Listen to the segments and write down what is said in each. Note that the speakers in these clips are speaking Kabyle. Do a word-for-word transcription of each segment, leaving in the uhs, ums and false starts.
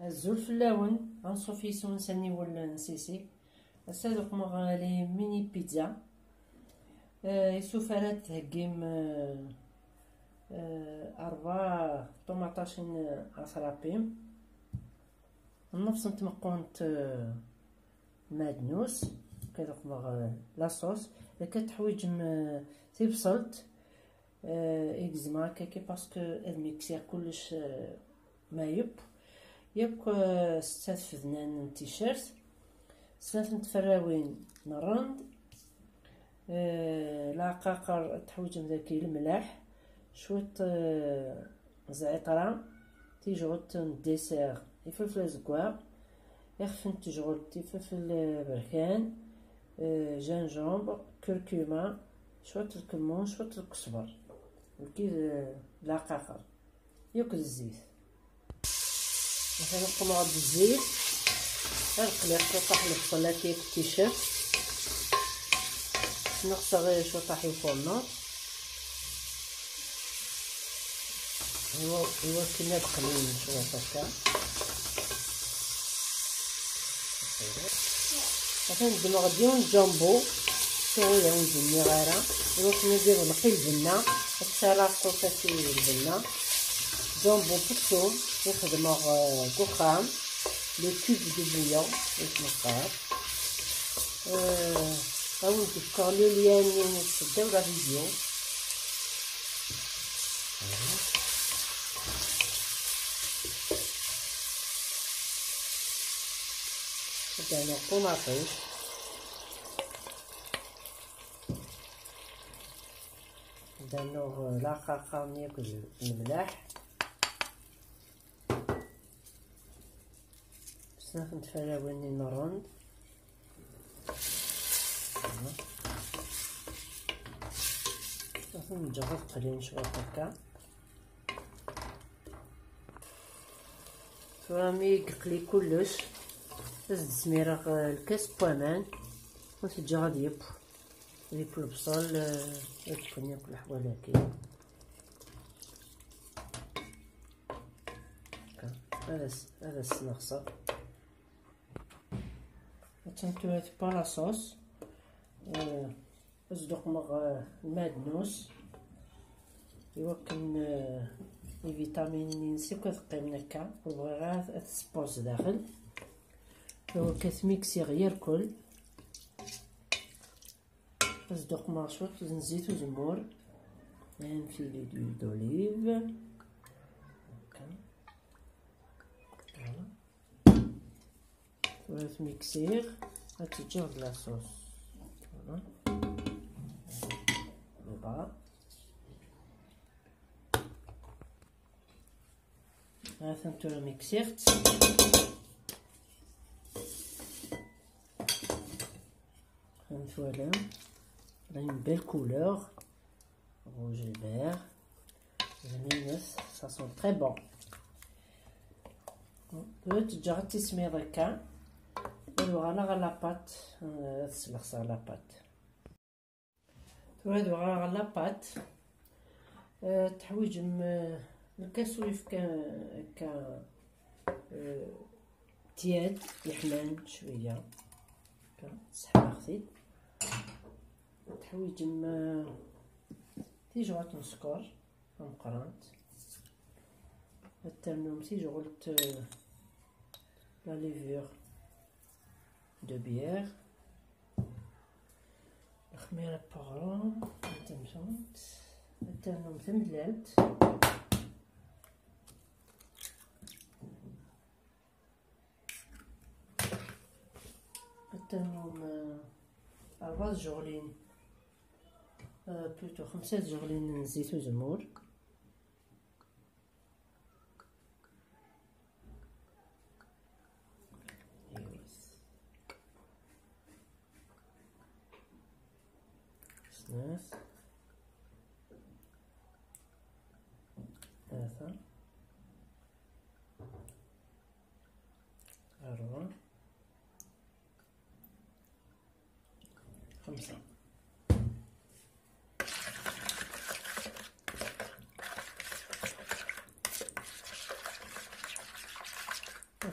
Azul fell-awen, anṣuf yis-wen s aniwel n Sisi. Ass-a ad uqmeɣ les mini pizza. Eh, isufar ad d-theggim, eh, eh, ṛebɛa ṭumaṭacin, eh, atrapi. Nnefṣ n tmeqqunt, eh, maɛdnus. Ad uqmeɣ, eh, la sauce. Akka teḥwiǧem, eh, tibṣelt. Eh, i gezmeɣ akka-ki parce que ad miksiɣ kullec, eh, ma yeww. Yakk, eh, setta tfednan n ticcert, snat n tferrawin n rrend, eh, leɛqaqer ad teḥwiǧem dagi lemlaḥ, cwiṭ, eh, zɛiṭra, tijɣelt n dessert, ifelfel azeggaɣ, ixef n tejɣelt, ifelfel, eh, aberkan, eh, gingembre, curcuma, cwiṭ lkemmun, cwiṭ lkesber, wigi d, d leɛqaqer, yakk d zzit. Atan qmeɣ-d zzit, ad qliɣ cwiṭaḥ lebṣel akka yakk ticcert, sneɣseɣ cwiṭaḥ ifurneḍ. Iwa-, iwakken ad qlin cwiṭ akka. Atan ddmeɣ-d yiwen jumbo, tuɣ ur awen-d-nniɣ ara, iwakken ad d-iḍleq i lbenna, ad taraɣ ṣṣuṣat i lbenna. Jumbo pektum i xedmeɣ, eh, deg uxxam, le cube de bouillon i t-neqqar. Eh, ad awen-d-fkeɣ le lien-ines ddaw la vidéo. Ad d-rnuɣ ṭumaṭic. Ad d-rnuɣ, eh, laqaqa-nni akked lemlaḥ. Snat n tfalawin n rrend. Ad ten-ǧǧeɣ ad qlin cwiṭ akka. Tura mi yeqli kullec, ad s-d-smireɣ, eh, lkas n waman, ad t-ǧǧeɣ ad yeww. Ad yeww lebṣel, eh, ad ffɣen yakk leḥwal-agi. Akka. Ad as-, ad as-sneɣseɣ. Attan tura tewwa la sauce. Eh, ad s-d-uqmeɣ, eh, lmaɛdnus. Iwakken, eh, les vitamines-ines akk ad qqimen akka. Ur bɣiɣ ara ad tessewweɣ zdaxel. Iwakken ad t-miksiɣ yerkul. Ad s-d-uqmeɣ cwiṭ n zzit uzemmur. Un filet d'huile d'olive. Akka. Voilà. Tura tmiksiɣ, ad tt-ǧǧeɣ d la sauce. Voilà. Voilà. Atan tura miksiɣ-tt. Comme twalam, elle a une belle couleur. Rouge et vert. Bninet, ça sent très bon. Tura ad ǧǧeɣ ad tismiḍ akka. Ad uɣaleɣ ɣer la pâte, eh, ad sleɣseɣ la pâte. Tura ad uɣaleɣ ɣer la pâte. Eh, teḥwiǧem, eh, lkas uyefki akka, eh, tiad, yeḥman cwiya. Akka, sseḥmaɣ-t-id. Teḥwiǧem, eh, tijɣelt n sskeṛ tameqqrant. Ad ternum tijɣelt, eh, la levure de bière. Lexmira n weɣrum, ad temtumt. Ad ternum tamellalt. Ad ternum, eh, ṛebɛa tjeɣlin, eh, plutôt xemsa tjeɣlin n zzit uzemmur. Yiwet. Snat. Tlata. Ṛebɛa. Xemsa.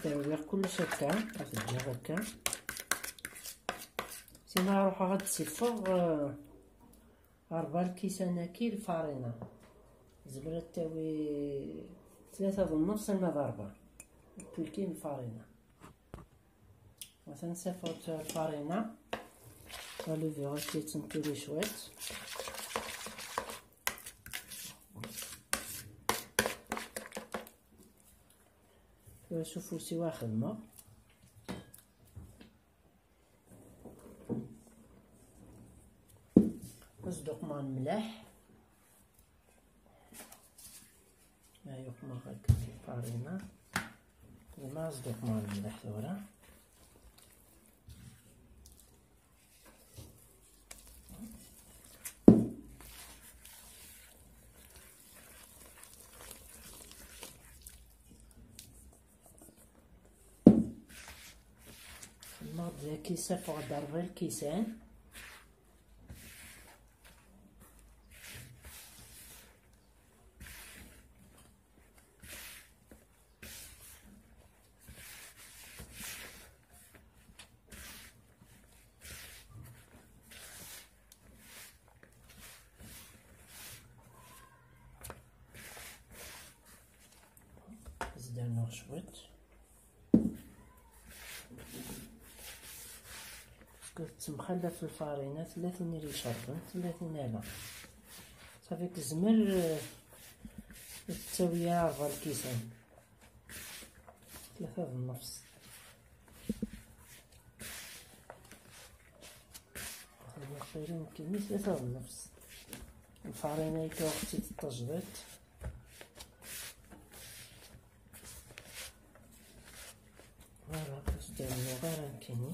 Terwiɣ kullec akka, ad t-ǧǧeɣ akka. Sima ruḥeɣ ad d-siffeɣ, eh, ṛebɛa lkisan-agi lfarina. Tezmer ad tawi tlata d nnefs ama d ṛebɛa lkisan lfarina. Atan safeɣ-d lfarina. Alubiɣ ad tt-yettentuli cwiṭ. Tura s ufus-iw ad xedmeɣ. Ad s-d-uqmeɣ lemleḥ. Ay uqmeɣ akka lfarina. Dima ad s-d-uqmeɣ lemleḥ tura. Xedmeɣ-d daki safeɣ-d ṛebɛa lkisan. Ad s-d-rnuɣ cwiṭ. Parce que tettemxallaf lfarina, tella tin i icerben, tella tin ala. Safi tezmer, eh, ad tettawi ṛebɛa lkisan. Tlata d nnefs. Xedmeɣ tayri nekkini tlata d nnefs. Lfarina akka ɣef-tt-id-teṭṭajdiḍ. Voilà, ur s-d-rennuɣ ara nekkini.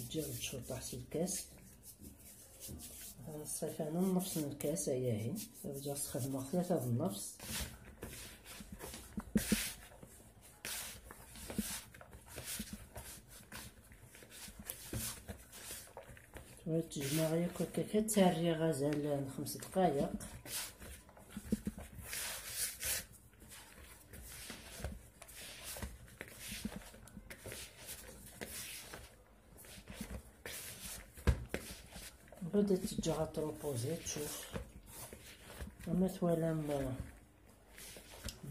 Ǧǧiɣ-d cwiṭaḥ si lkas. Ṣṣifa n nnefs n lkas, ayahi. Ǧǧiɣ-tt xedmeɣ tlata d nnefs. Tura ttejmaɣ yakk akka, kan ttarriɣ azal n xems dqayeq. Beda ttǧǧaɣ ad tṛupuzi, tcuf. Ama twalam, euh,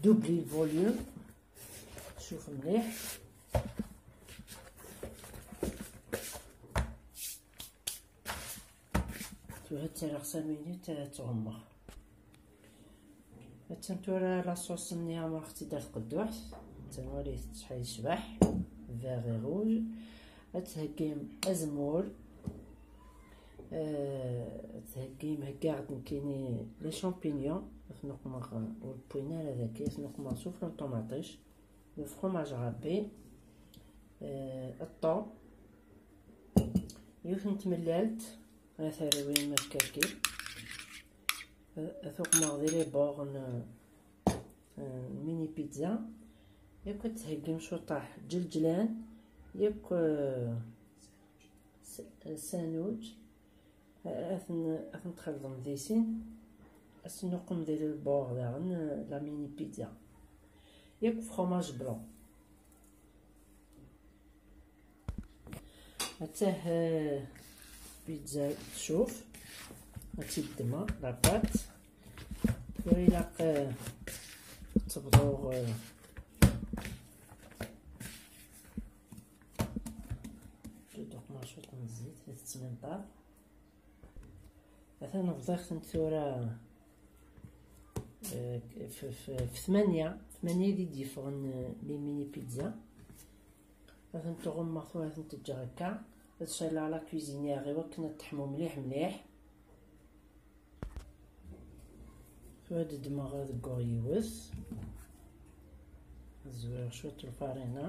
doubli le volume. Tcuf mliḥ. Tura ttaraɣ cinq minutes ad tɣummeɣ. Attan tura la sauce-nni, ɛemreɣ-tt-id ar tqedduḥt. Attan walit, tecbeḥ, vert et rouge. Ad theggim azemmur. Eh, ad theggim, heggaɣ-d nekkini les champignons. Ad ten-uqmeɣ, ur wwin ara daki, ad ten-uqmeɣ s ufran n ṭumaṭic. Le fromage râpé. Eh, ṭṭu. Yiwet n tmellalt. Ad terwim askaki. Ad tuqmeɣ di les bords n, eh, mini pizza. Yakk ad theggim cwiṭaḥ ǧelǧlan. Yakk, eh, s-, sanuǧ. Ad ten-, ad ten-txelḍem di sin. Ad sen-nuqem di les bords daɣen, eh, la mini pizza. Yakk fromage blanc. Attah, eh, pizza tcuf. Ad tt-id-ddmeɣ, la pâte. Tura ilaq, eh, ad tebḍu, eh, ad d-uqmeɣ cwiṭ n zzit, ad tettmenṭar. Atan bḍiɣ-tent tura, eh, f, f, f tmanya, tmanya i d-yeffɣen, eh, les mini pizza. Ad tent-ɣummeɣ tura, ad tent-ǧǧeɣ akka. Ad caliɣ la cuisinière i wakken ad teḥmu mliḥ mliḥ. Tura ad ddmeɣ ad gguɣ yiwet. Ad zwireɣ cwiṭ lfarina.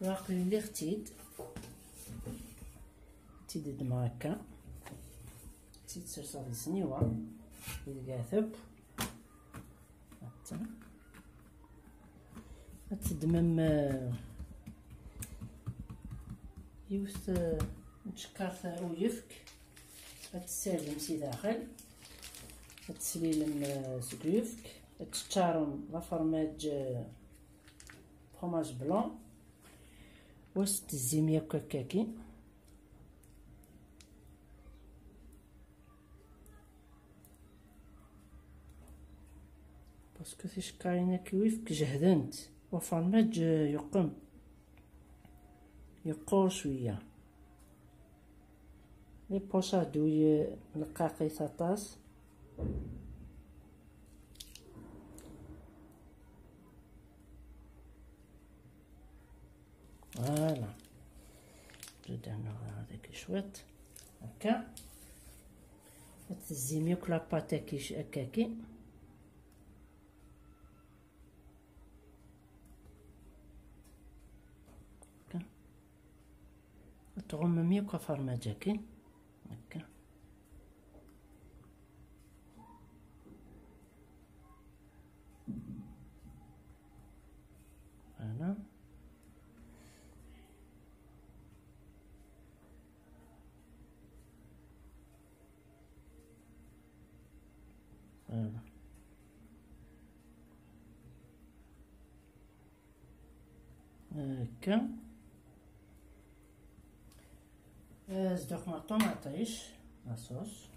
Aql-i lliɣ-tt-id. Tt-id ddmeɣ akka. Tt-id serseɣ di sniwa. Di tgaɛteb. Atta. Ad teddmem, eh, yiwet, eh, n tcekkart uyefk. Ad tessardem si daxel. Ad teslilem, eh, seg uyefk. Ad teččarem d afermaǧ, eh, fromage blanc. Wa s tezzim yakk akkaki. Parce que ticekkarin-agi uyefk jehdent, wafermaǧ yeqqen, yeqqur cwiya. Les poches à douille lqaqit aṭas. Voilà. Nbded ad nerɣ dagi cwiṭ. Akka. Ad tezzim yakk la pâte-agi c-, akkaki. Akka. Ad tɣummem yakk afermaǧ-agi. Akka. Voilà. Voilà. Akka. Eh, zdaxel ṭumaṭic, la sauce.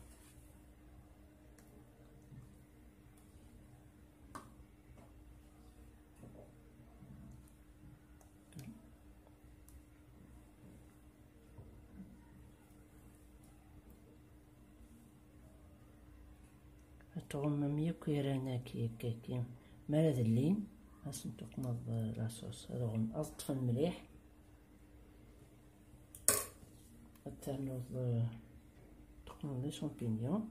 Ad tɣummem yakk iran-agi, akkaki. Mi ara d-llin, ad sen-tuqmeḍ, eh, la sauce. Ad ɣum-, ad ṭṭfen mliḥ. Ad ternuḍ, eh, tuqmeḍ les champignons.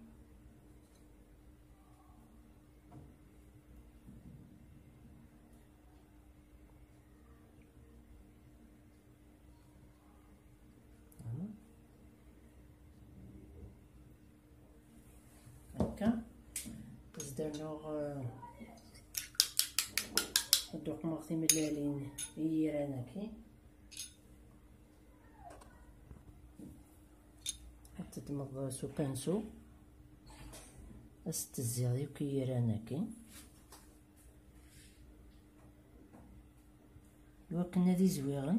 Voilà. Akka. Ad s-d-rnuɣ, eh, ad d-uqmeɣ timellalin i yiran-agi. Ad teddmeḍ s upinceau. Ad s-tezziḍ yakk i yiran-agi. Iwakken ad izwiɣen.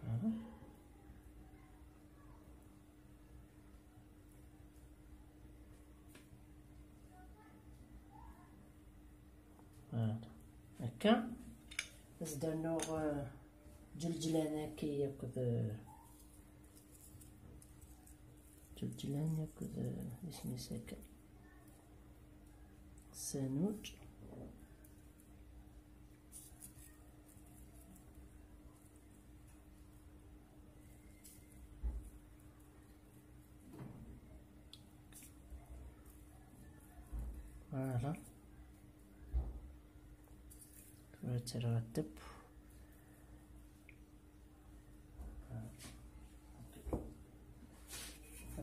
Voilà. Akka. Ad s-d-rnuɣ, eh, ǧelǧlan-agi akked, eh, ǧelǧlan akked, eh, isem-is akka. Sanuǧ. Voilà. Tura ad terɣ ddebb.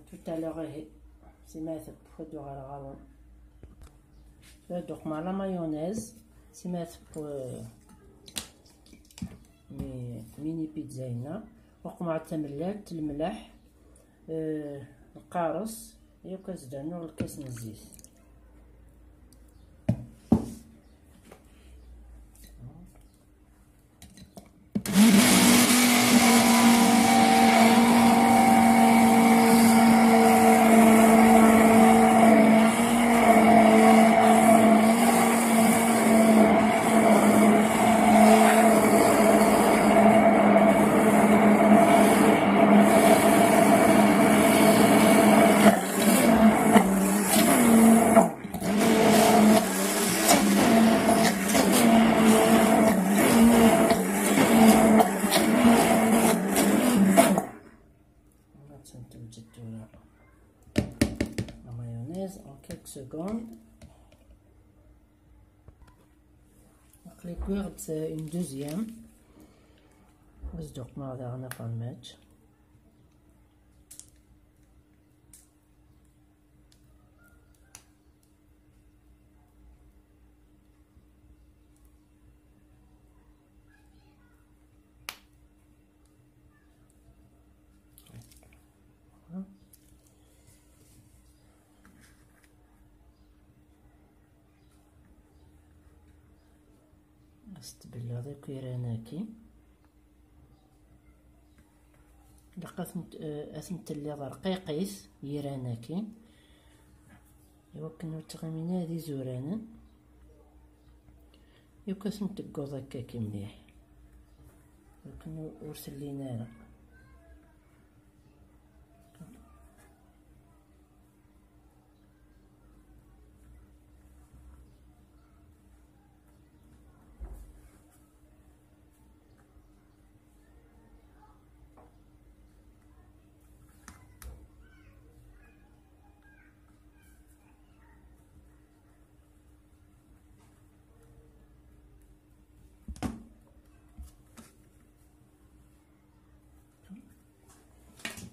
Tout à l'heure, ihi, si ma tewweḍ ad uɣaleɣ ɣer-wen. Ad uqmeɣ la mayonnaise, si ma tewweḍ, mi, mini pizza-ina. Uqmeɣ tamellalt, lemleḥ, eh, lqares, yakk ad s-d-rnuɣ lkas n zzit. Ad tewjed tura la mayonnaise en quelques secondes. Wwiɣ-d une deuxième. Ad s-d-uqmeɣ daɣen afermaǧ. Ad s-tbelleḍ akk iran-agi. Ilaq ad tent-, eh, ad tent-telliḍ rqiqit yiran-agi, iwakken ur ttɣimin ara d izuranen. Yakk ad tent-tegguḍ akka-agi mliḥ, iwakken ur, ur sellin ara.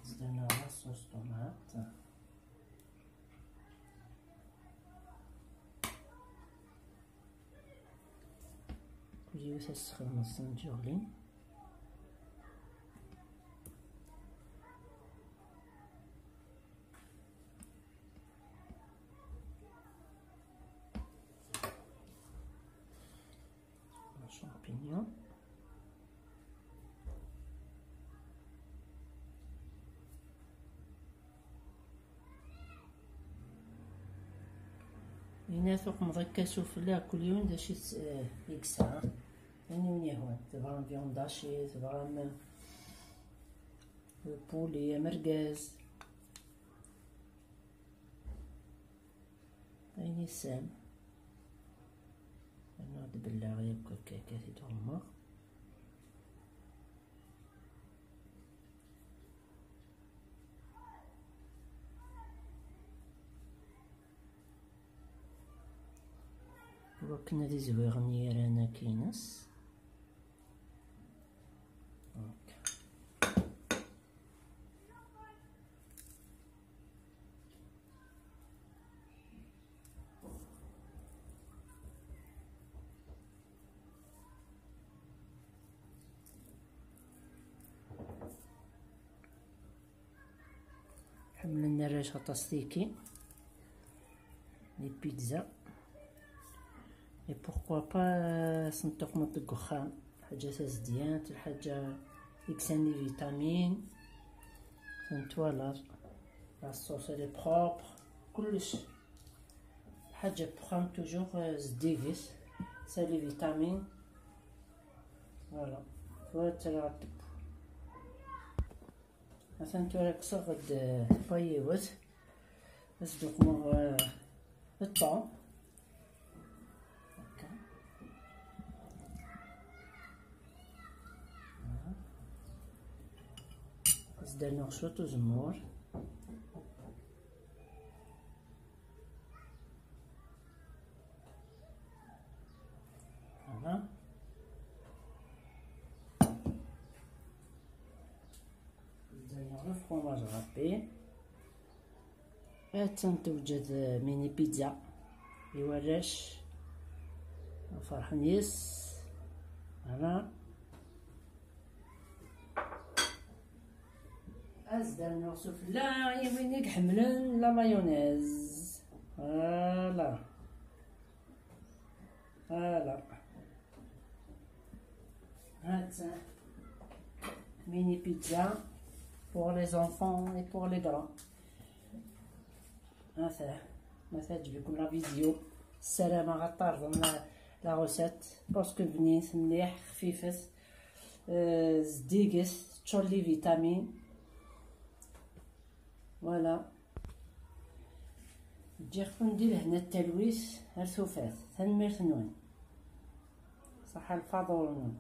زدنا la sauce tomate. Kul yiwet ad tessexdem ṣṣenǧurli. Champignon. Hina tuqmeḍ akka sufella, kul yiwen d acu i tes-, eh, i yesɛa. Ayen i wen-yehwan. Tebɣam viande hachée, tebɣam, eh, poulet amergaz. Ayen yesɛan. Rnu ad bellaɣ yakk akka, akka t-id-ɣummeɣ. Iwakken ad izwiɣen yiran-agi-ines. Ḥemmlen arrac aṭas tiki, les pizzas. Et pourquoi pas, euh, sentuqmeḍ deg uxxam. Lḥaǧa tazedyant, lḥaǧa i yesɛan les vitamines. Tentwalaḍ. La sauce, elle est propre. Kullec. Lḥaǧa n uxxam toujours, euh, zeddiget. Tesɛa les vitamines. Voilà. Tura ad tt-rreɣ ad tebbu. Atan tura kkseɣ-d, eh, wa yiwet. Ad s-d-uqmeɣ, eh, ṭṭum. Akka. Voilà. Ad s-d-rnuɣ cwiṭ uzemmur. Voilà. Zdayen le fromage râpé. Attan tewjed mini pizza i warrac. Ferḥen yes. Voilà. Ad s-d-rnuɣ sufella i win i iḥemmlen la mayonnaise. Voilà. Voilà. Hatta mini pizza pour les enfants et pour les grands. Hatta, ma teɛǧeb-iken la vidéo, ssarameɣ ad terẓem la, la recette. Parce que bnin-t mliḥ, xfifet, euh, zeddiget, teččur les vitamines. Voilà. Ǧǧiɣ-ken di lehna d talwit ar tufat. Tanemmirt-nwen. Ṣaḥa lfaḍur-nwen.